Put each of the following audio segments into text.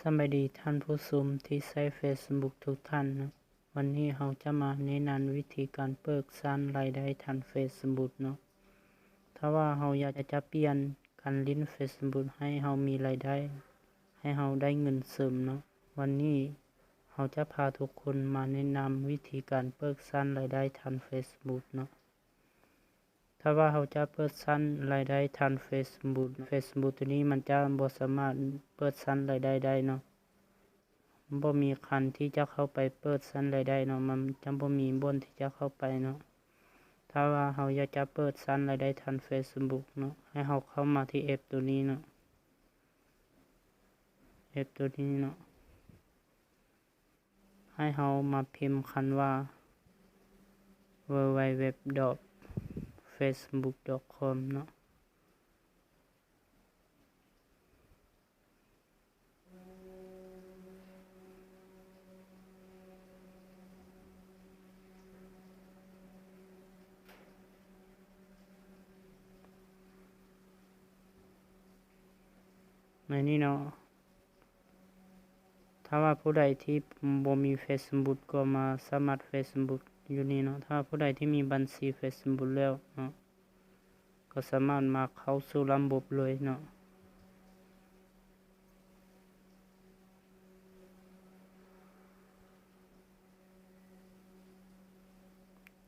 ສະບາຍດີທ່ານຜູ້ຊົມທີ່ໃຊ້ເຟສບຸກທຸກທ່ານເນາະ, ວັນນີ້ເຮົາຈະມາແນະນຳວິທີການເປີດຊັ້ນລາຍໄດ້ທາງເຟສບຸກເນາະ. ຖ້າວ່າເຮົາຢາກຈະປ່ຽນການຫຼິ້ນເຟສບຸກໃຫ້ເຮົາມີລາຍໄດ້, ໃຫ້ເຮົາໄດ້ເງິນເສີມເນາະ, ວັນນີ້ເຮົາຈະພາທຸກຄົນມາແນະນຳວິທີການເປີດຊັ້ນລາຍໄດ້ທາງເຟສບຸກເນາະ. ຖ້າວ່າເຮົາຈະເປີດຊັ້ນລາຍໄດ້ທາງເຟສບຸກ, ເຟສບຸກໂຕນີ້ມັນຈະບໍ່ສາມາດເປີດຊັ້ນລາຍໄດ້ໄດ້ເນາະ, ບໍ່ມີຄັນທີ່ຈະເຂົ້າໄປເປີດຊັ້ນລາຍໄດ້ເນາະ, ມັນຈະບໍ່ມີບ່ອນທີ່ຈະເຂົ້າໄປເນາະ. ຖ້າວ່າເຮົາຢາກຈະເປີດຊັ້ນລາຍໄດ້ທາງເຟສບຸກເນາະ, ໃຫ້ເຮົາເຂົ້າມາທີ່ແອັບໂຕນີ້ເນາະ, ແອັບໂຕນີ້ເນາະ. ໃຫ້ເຮົາມາພິມຄຳວ່າ www.facebook.com ເນາະ. ໃນນີ້ເນາະ, ຖ້າວ່າຜູ້ໃດທີ່ບໍ່ມີເຟສບຸກກໍມາສະໝັກເຟສບຸກຢູ່ນີ້ເນາະ. ຖ້າຜູ້ໃດທີ່ມີບັນຊີເຟສບຸກແລ້ວເນາະ, ກໍສາມາດມາເຂົ້າສູ່ລະບົບເລີຍເນາະ.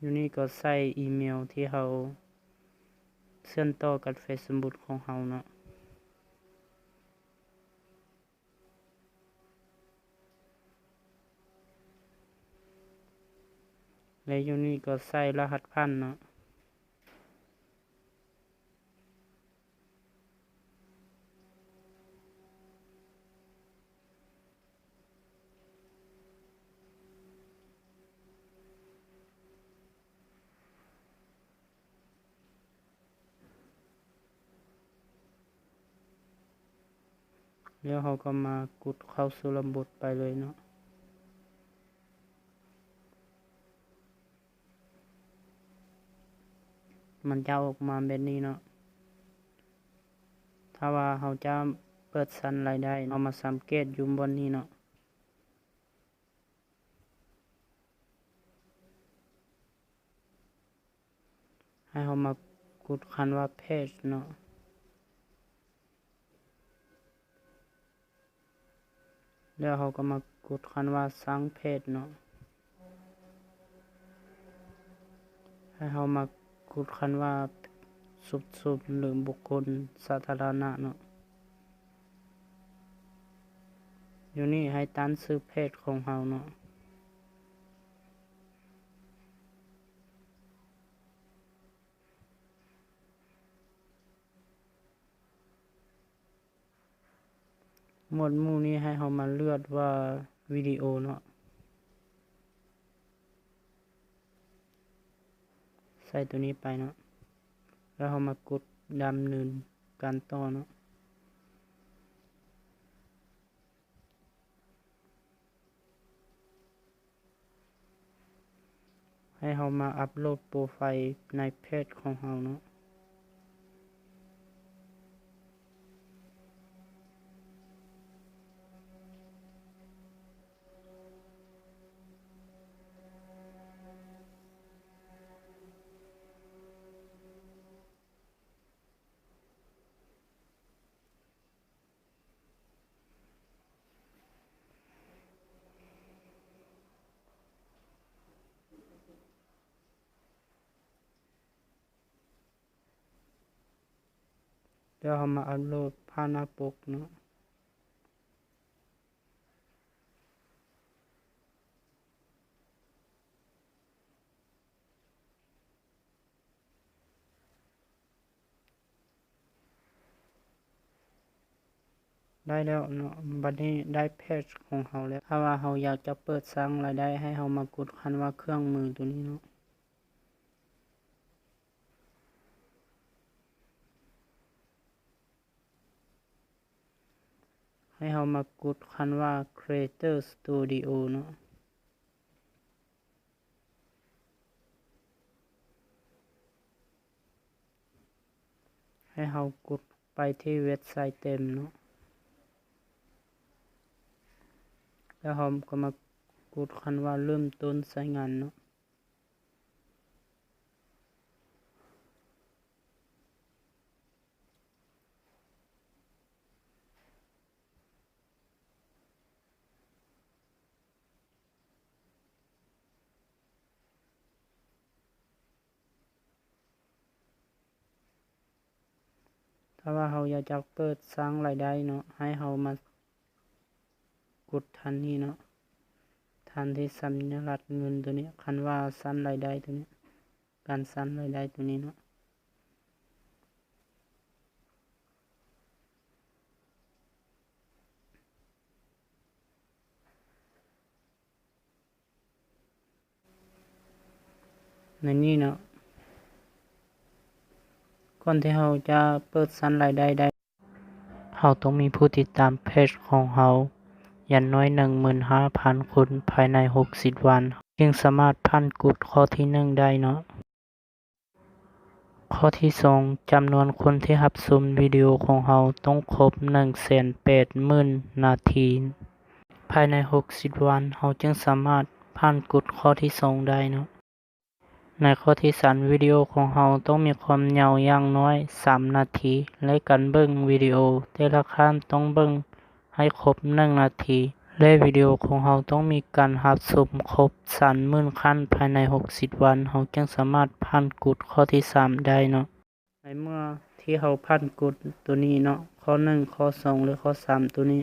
ຢູ່ນີ້ກໍໃສ່ອີເມວທີ່ເຮົາ ເຊື່ອມຕໍ່ກັບເຟສບຸກຂອງເຮົາເນາະ. ແລະ ຢູ່ນີ້ກໍໃສ່ລະຫັດຜ່ານເນາະ. ແລ້ວເຮົາກໍມາກົດເຂົ້າສູ່ລະບົບໄປເລີຍເນາະ. ມັນຈະອອກມາແບບນີ້ເນາະ. ຖ້າວ່າເຮົາຈະເປີດຊັ້ນລາຍໄດ້, ເຮົາມາສັງເກດຢູ່ບ່ອນນີ້ເນາະ. ໃຫ້ເຮົາມາກົດຄຳວ່າ Page ເນາະ. ແລ້ວເຮົາກໍມາກົດຄຳວ່າ ສ້າງເພຈເນາະ. ໃຫ້ເຮົາມາກົດຄຳວ່າ ຊຸມຊົນ ຫຼື ບຸກຄົນສາທາລະນະເນາະ. ຢູ່ນີ້ໃຫ້ຕັ້ງຊື່ເພຈຂອງເຮົາເນາະ. ໝວດໝູ່ນີ້ໃຫ້ເຮົາມາເລືອກວ່າວິດີໂອເນາະ, ໃສ່ໂຕນີ້ໄປເນາະ, ແລ້ວເຮົາມາກົດດຳເນີນການຕໍ່ເນາະ. ໃຫ້ເຮົາມາອັບໂຫຼດໂປຣໄຟລ໌ໃນເພຈຂອງເຮົາເນາະ. ແລ້ວເຮົາມາອັບໂຫຼດພາບໜ້າປົກເນາະ. ໄດ້ແລ້ວເນາະ, ບັດນີ້ໄດ້ເພຈຂອງເຮົາແລ້ວ. ຖ້າວ່າເຮົາຢາກຈະເປີດສ້າງລາຍໄດ້, ໃຫ້ເຮົາມາກົດຄຳວ່າເຄື່ອງມືໂຕນີ້ເນາະ. ໃຫ້ເຮົາມາກົດຄຳວ່າ Creator Studio ເນາະ. ໃຫ້ເຮົາກົດໄປທີ່ເວັບໄຊເຕັມເນາະ. ແລ້ວເຮົາກໍມາກົດຄັນວ່າເລີ່ມຕົ້ນໃຊ້ງານເນາະ. ຖ້າວ່າເຮົາຢາກຈະເປີດສ້າງລາຍໄດ້ເນາະ ໃຫ້ເຮົາມາກົດທາງນີ້ເນາະ ທາງທີ່ສັນຍາລັກເງິນໂຕນີ້ ຄັນວ່າສ້າງລາຍໄດ້ໂຕນີ້ ການສ້າງລາຍໄດ້ໂຕນີ້ເນາະ. ໃນນີ້ເນາະ ກ່ອນທີ່ເຮົາຈະເປີດຊັ້ນລາຍໄດ້ໄດ້ ເຮົາຕ້ອງມີຜູ້ຕິດຕາມເພຈຂອງເຮົາຢ່າງໜ້ອຍໜຶ່ງໝື່ນຫ້າພັນຄົນພາຍໃນຫົກສິບວັນ ຈຶ່ງສາມາດຜ່ານກົດຂໍ້ທີໜຶ່ງໄດ້ເນາະ. ຂໍ້ທີສອງ ຈຳນວນຄົນທີ່ຮັບຊົມວິດີໂອຂອງເຮົາຕ້ອງຄົບໜຶ່ງແສນແປດໝື່ນນາທີ ພາຍໃນຫົກສິບວັນ ເຮົາຈຶ່ງສາມາດຜ່ານກົດຂໍ້ທີສອງໄດ້ເນາະ. ໃນຂໍ້ທີສາມ ວິດີໂອຂອງເຮົາຕ້ອງມີຄວາມຍາວຢ່າງໜ້ອຍສາມນາທີ ແລະ ການເບິ່ງວິດີໂອແຕ່ລະຄັ້ງຕ້ອງເບິ່ງ ໃຫ້ຄົບໜຶ່ງນາທີ ແລະ ວິດີໂອຂອງເຮົາຕ້ອງມີການຮັບຊົມຄົບສາມໝື່ນຄັ້ງພາຍໃນຫົກສິບວັນ ເຮົາຈຶ່ງສາມາດຜ່ານກົດຂໍ້ທີສາມໄດ້ເນາະ. ໃນເມື່ອທີ່ເຮົາຜ່ານກົດໂຕນີ້ເນາະ ຂໍ້ໜຶ່ງ ຂໍ້ສອງ ແລະ ຂໍ້ສາມໂຕນີ້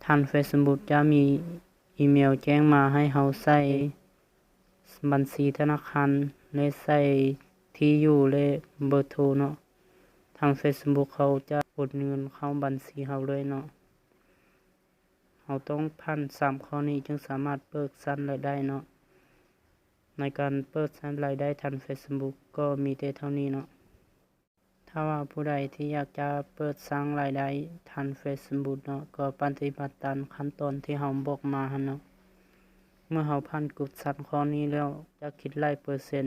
ທາງເຟສບຸກຈະມີອີເມວແຈ້ງມາໃຫ້ເຮົາໃສ່ບັນຊີທະນາຄານ ແລະ ໃສ່ທີ່ຢູ່ ແລະ ເບີໂທເນາະ. ທາງເຟສບຸກເຂົາຈະໂອນເງິນເຂົ້າບັນຊີເຮົາເລີຍເນາະ. ເຮົາຕ້ອງຜ່ານສາມຂໍ້ນີ້ຈຶ່ງສາມາດເປີດຊັ້ນລາຍໄດ້ເນາະ. ໃນການເປີດຊັ້ນລາຍໄດ້ທາງເຟສບຸກກໍມີແຕ່ເທົ່ານີ້ເນາະ. ຖ້າວ່າຜູ້ໃດທີ່ຢາກຈະເປີດສ້າງລາຍໄດ້ທາງເຟສບຸກເນາະ ກໍປະຕິບັດຕາມຂັ້ນຕອນທີ່ເຮົາບອກມາຫັ້ນເນາະ. ເມື່ອເຮົາຜ່ານກົດສາມຂໍ້ນີ້ແລ້ວ ຈະຄິດຫຼາຍເປີເຊັນ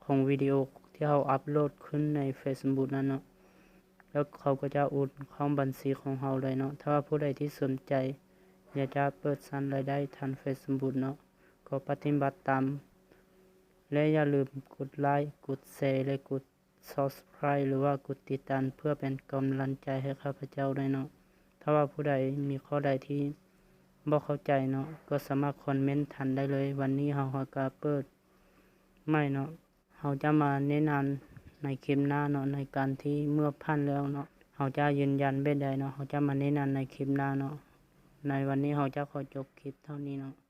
ຂອງວິດີໂອທີ່ເຮົາອັບໂຫຼດຂຶ້ນໃນເຟສບຸກນັ້ນເນາະ ແລ້ວເຂົາກໍຈະໂອນເຂົ້າບັນຊີຂອງເຮົາເລີຍເນາະ. ຖ້າວ່າຜູ້ໃດທີ່ສົນໃຈຢາກຈະເປີດສ້າງລາຍໄດ້ທາງເຟສບຸກເນາະ ກໍປະຕິບັດຕາມ ແລະ ຢ່າລືມກົດໄລ, ກົດແຊ ແລະ ກົດ Subscribe ຫຼືວ່າກົດຕິດຕາມ ເພື່ອເປັນກຳລັງໃຈໃຫ້ຂ້າພະເຈົ້າໄດ້ເນາະ. ຖ້າວ່າຜູ້ໃດມີຂໍ້ໃດທີ່ບໍ່ເຂົ້າໃຈເນາະ ກໍສາມາດຄອມເມັນທັນໄດ້ເລີຍ. ວັນນີ້ເຮົາ ເຮົາກະເປີດໃໝ່ເນາະ. ເຮົາຈະມາແນະນຳໃນຄລິບໜ້າເນາະ ໃນການທີ່ເມື່ອຜ່ານແລ້ວເນາະ ເຮົາຈະຢືນຢັນແບບໃດເນາະ ເຮົາຈະມາແນະນຳໃນຄລິບໜ້າເນາະ. ໃນວັນນີ້ເຮົາຈະຂໍຈົບຄລິບເທົ່ານີ້ເນາະ.